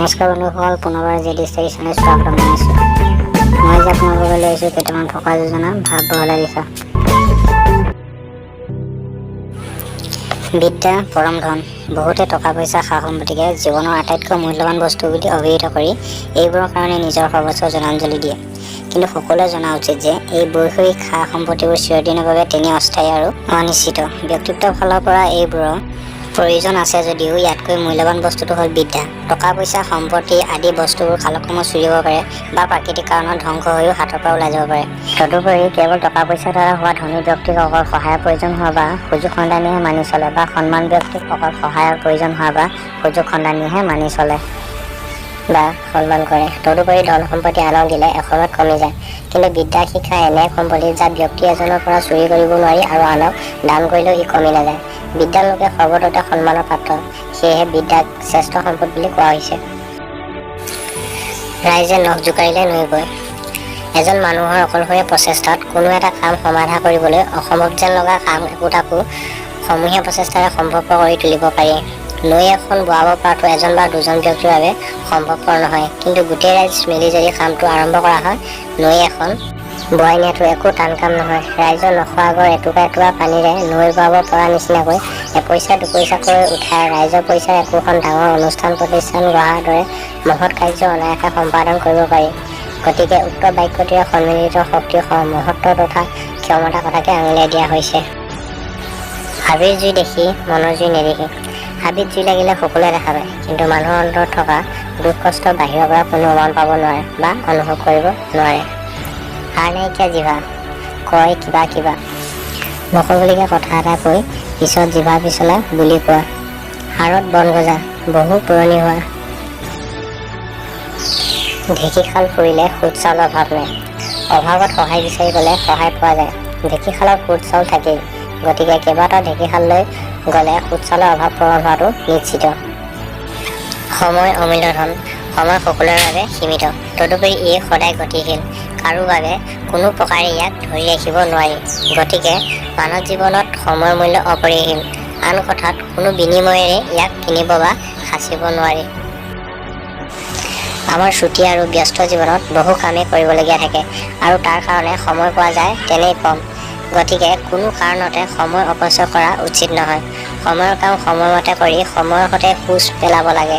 নমস্কাৰ বন্ধুসকল, পুনৰবাৰ জে ডি ষ্টেচনে স্বাগতম জনাইছোঁ। মই আজি আপোনালোকলৈ লৈ আহিছোঁ কেইটামান ফকৰা যোজনা ভাৱ বহলাই লিখা। বিদ্যা পৰম ধন। বহুতে টকা পইচা, সা সম্পত্তিকে জীৱনৰ আটাইতকৈ মূল্যৱান বস্তু বুলি অভিহিত কৰি এইবোৰৰ কাৰণে নিজৰ সৰ্বোচ্চ জনাঞ্জলি দিয়ে। কিন্তু সকলোৱে জনা উচিত যে এই বৈষয়িক সা সম্পত্তিবোৰ চিৰদিনৰ বাবে তেনেই অস্থায়ী আৰু অনিশ্চিত। ব্যক্তিত্বৰ ফালৰ পৰা এইবোৰৰ প্ৰয়োজন আছে যদিও ইয়াতকৈ মূল্যৱান বস্তুটো হ'ল বিদ্যা। টকা পইচা, সম্পত্তি আদি বস্তুবোৰ কালক্ৰমত চুৰি হ'ব পাৰে বা প্ৰাকৃতিক কাৰণত ধ্বংস হৈও হাতৰ পৰা ওলাই যাব পাৰে। তদুপৰি কেৱল টকা পইচাৰ দ্বাৰা হোৱা ধনী ব্যক্তিক অকল সহায়ৰ প্ৰয়োজন হোৱা বা সুযোগ সন্ধানীহে মানি চলে বা সন্মান ব্যক্তিক অকল সহায়ৰ প্ৰয়োজন হোৱা বা সুযোগ সন্ধানীহে মানি চলে বা সন্মান কৰে। তদুপৰি ধন সম্পত্তি আনক দিলে এসময়ত কমি যায়, কিন্তু বিদ্যা শিক্ষা এনে এক সম্পত্তি যাক ব্যক্তি এজনৰ পৰা চুৰি কৰিব নোৱাৰি আৰু আনক দান কৰিলেও ই কমি নাযায়। বিদ্যান লোকে সৰ্বতোতে সন্মানৰ পাত্ৰ, সেয়েহে বিদ্যাক শ্ৰেষ্ঠ সম্পদ বুলি কোৱা হৈছে। ৰাইজে নখ জোকাৰিলে নৈ বয়। এজন মানুহৰ অকলশৰীয়া প্ৰচেষ্টাত কোনো এটা কাম সমাধা কৰিবলৈ অসম্ভৱ যেন লগা কাম একোটাকো সমূহীয়া প্ৰচেষ্টাৰে সম্ভৱপৰ কৰি তুলিব পাৰি। নৈ এখন বোৱাব পৰাটো এজন বা দুজন ব্যক্তিৰ বাবে সম্ভৱপৰ নহয়, কিন্তু গোটেই ৰাইজ মিলি যদি কামটো আৰম্ভ কৰা হয়, নৈ এখন বোৱাই নিয়াটো একো টান কাম নহয়। ৰাইজৰ নখৰ আগৰ এটোপা এটোপা পানীৰে নৈ বোৱাব পৰা নিচিনাকৈ এপইচা দুপইচাকৈ উঠাই ৰাইজৰ পইচাৰে একোখন ডাঙৰ অনুষ্ঠান প্ৰতিষ্ঠান গঢ়াৰ দৰে মহৎ কাৰ্য অনায়াসে সম্পাদন কৰিব পাৰি। গতিকে উক্ত বাক্যটিৰে সন্মিলিত শক্তিৰ মহত্ব তথা ক্ষমতাৰ কথাকে আঙুলিয়াই দিয়া হৈছে। হাবিৰ জুই দেখি মনৰ জুই নেদেখি। হাবিত জুই লাগিলে সকলোৱে দেখা পায়, কিন্তু মানুহৰ অন্তৰত থকা দুখ কষ্ট বাহিৰৰ পৰা কোনো উমান পাব নোৱাৰে বা অনুভৱ কৰিব নোৱাৰে। হাড় নাইকিয়া জিভা, কয় কিবা কিবা। নক'বলগীয়া কথা এটা কৈ পিছত জিভা পিছলা বুলি কোৱা। হাড়ত বন গজা, বহু পুৰণি হোৱা। ঢেঁকীশাল ফুৰিলে খুদ চাউলৰ অভাৱ নাই। অভাৱত সহায় বিচাৰি গ'লে সহায় পোৱা যায়। ঢেঁকীশালত খুদ চাউল থাকেই, গতিকে কেইবাটাও ঢেঁকীশাললৈ গ'লে খুদ চাউলৰ অভাৱ পূৰণ হোৱাটো নিশ্চিত। সময় অমূল্য ধন। সময় সকলোৰে বাবে সীমিত। তদুপৰি ই সদায় গতিশীল, কাৰো বাবে কোনো প্ৰকাৰে ইয়াক ধৰি ৰাখিব নোৱাৰি। গতিকে মানৱ জীৱনত সময়ৰ মূল্য অপৰিসীম। আন কথাত কোনো বিনিময়েৰে ইয়াক কিনিব বা সাঁচিব নোৱাৰি। আমাৰ চুটি আৰু ব্যস্ত জীৱনত বহু কামেই কৰিবলগীয়া থাকে আৰু তাৰ কাৰণে সময় পোৱা যায় তেনেই কম। গতিকে কোনো কাৰণতে সময় অপচয় কৰা উচিত নহয়। সময়ৰ কাম সময়মতে কৰি সময়ৰ সৈতে খোজ পেলাব লাগে।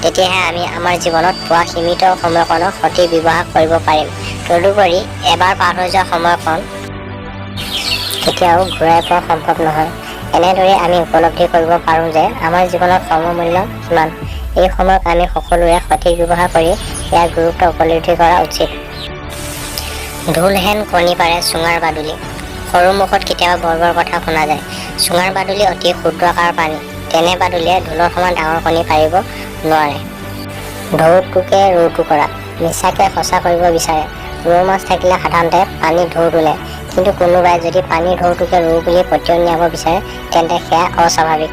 তেতিয়াহে আমি আমাৰ জীৱনত পোৱা সীমিত সময়কণৰ সঠিক ব্যৱহাৰ কৰিব পাৰিম। তদুপৰি এবাৰ পাৰ হৈ যোৱা সময়কণ কেতিয়াও ঘূৰাই পোৱা সম্ভৱ নহয়। এনেদৰে আমি উপলব্ধি কৰিব পাৰোঁ যে আমাৰ জীৱনত সময়ৰ মূল্য কিমান। এই সময়ক আমি সকলোৰে সঠিক ব্যৱহাৰ কৰি ইয়াৰ গুৰুত্ব উপলব্ধি কৰা উচিত। ঢোলহেন কণী পাৰে চুঙাৰ বাদুলি। সৰু মুখত কেতিয়াবা বৰ বৰ কথা শুনা যায়। চুঙাৰ বাদুলি অতি ক্ষুদ্ৰ আকাৰৰ প্ৰাণী, তেনে বাদুলিয়ে ঢোলৰ সমান ডাঙৰ কণী পাৰিব নোৱাৰে। ঢৌটোকে ৰৌটো কৰা। মিছাকে সঁচা কৰিব বিচাৰে। ৰৌ মাছ থাকিলে সাধাৰণতে পানীত ঢৌ তোলে, কিন্তু কোনোবাই যদি পানীৰ ঢৌটোকে ৰৌ বুলি পতিয়ন নিয়াব বিচাৰে, তেন্তে সেয়া অস্বাভাৱিক।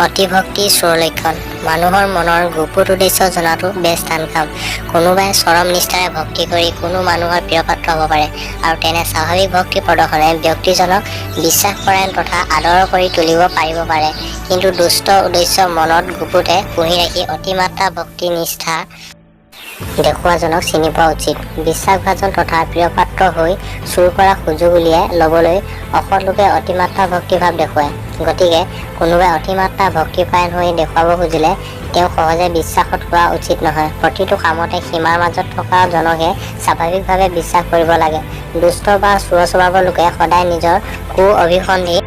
অতিভক্তি চোৰ লক্ষণ। মানুহৰ মনৰ গুপুত উদ্দেশ্য জনাটো বেছ টান কাম। কোনোবাই চৰম নিষ্ঠাৰে ভক্তি কৰি কোনো মানুহৰ প্ৰিয়পাত্ৰ হ'ব পাৰে আৰু তেনে স্বাভাৱিক ভক্তি প্ৰদৰ্শনে ব্যক্তিজনক বিশ্বাসপৰায়ণ তথা আদৰৰ কৰি তুলিব পাৰিব পাৰে। কিন্তু দুষ্ট উদ্দেশ্য মনত গুপুতে পুহি ৰাখি অতিমাত্ৰা ভক্তি নিষ্ঠা দেখুওৱাজনক চিনি পোৱা উচিত। বিশ্বাসভাজন তথা প্ৰিয়পাত্ৰ হৈ চুৰ কৰাৰ সুযোগ উলিয়াই ল'বলৈ অসৎ লোকে অতিমাত্ৰা ভক্তিভাৱ দেখুৱায়। গতিকে কোনোবাই অতিমাত্ৰা ভক্তিপৰায়ণ হৈ দেখুৱাব খুজিলে তেওঁক সহজে বিশ্বাসত লোৱা উচিত নহয়। প্ৰতিটো কামতে সীমাৰ মাজত থকা জনকহে স্বাভাৱিকভাৱে বিশ্বাস কৰিব লাগে। দুষ্ট বা চোৰ স্বভাৱৰ লোকে সদায় নিজৰ কু অভিসন্ধি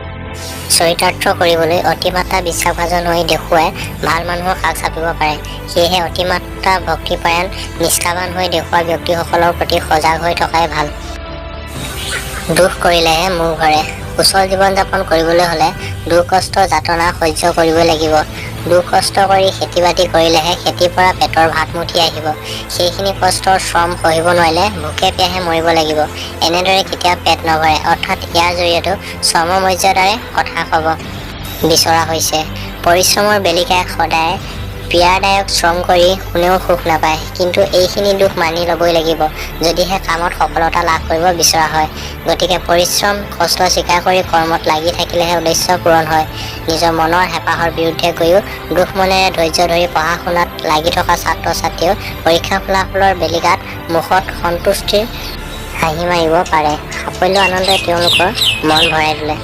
চৰিতাৰ্থ কৰিবলৈ অতিমাত্ৰা বিশ্বাসভাজন হৈ দেখুৱাই ভাল মানুহৰ কাষ চাপিব পাৰে। সেয়েহে অতিমাত্ৰা ভক্তিপৰায়ণ নিষ্ঠাবান হৈ দেখুওৱা ব্যক্তিসকলৰ প্ৰতি সজাগ হৈ থকাই ভাল। দুখ কৰিলেহে মুখ ভৰে। সুচল জীৱন যাপন কৰিবলৈ হ'লে দুখ কষ্ট যাতনা সহ্য কৰিবই লাগিব। দুখ কষ্ট কৰি খেতি বাতি কৰিলেহে খেতিৰ পৰা পেটৰ ভাতমুঠি আহিব। সেইখিনি কষ্টৰ শ্ৰম সহিব নোৱাৰিলে ভোকে পিয়াহে মৰিব লাগিব। এনেদৰে কেতিয়াও পেট নভৰে। অৰ্থাৎ ইয়াৰ জৰিয়তেও শ্ৰমৰ মৰ্যাদাৰে কথা ক'ব বিচৰা হৈছে। পৰিশ্ৰমৰ বেলিকাই সদায় পীড়াদায়ক শ্ৰম কৰি কোনেও সুখ নাপায়। কিন্তু এইখিনি দুখ মানি ল'বই লাগিব, যদিহে কামত সফলতা লাভ কৰিব বিচৰা হয়। গতিকে পৰিশ্ৰম, কষ্ট স্বীকাৰ কৰি কৰ্মত লাগি থাকিলেহে উদ্দেশ্য পূৰণ হয়। নিজৰ মনৰ হেঁপাহৰ বিৰুদ্ধে গৈও দুখ মনেৰে ধৈৰ্য ধৰি পঢ়া শুনাত লাগি থকা ছাত্ৰ ছাত্ৰীয়েও পৰীক্ষা ফলাফলৰ বেলিকাত মুখত সন্তুষ্টিৰ হাঁহি মাৰিব পাৰে। সাফল্য আনন্দই তেওঁলোকৰ মন ভৰাই তোলে।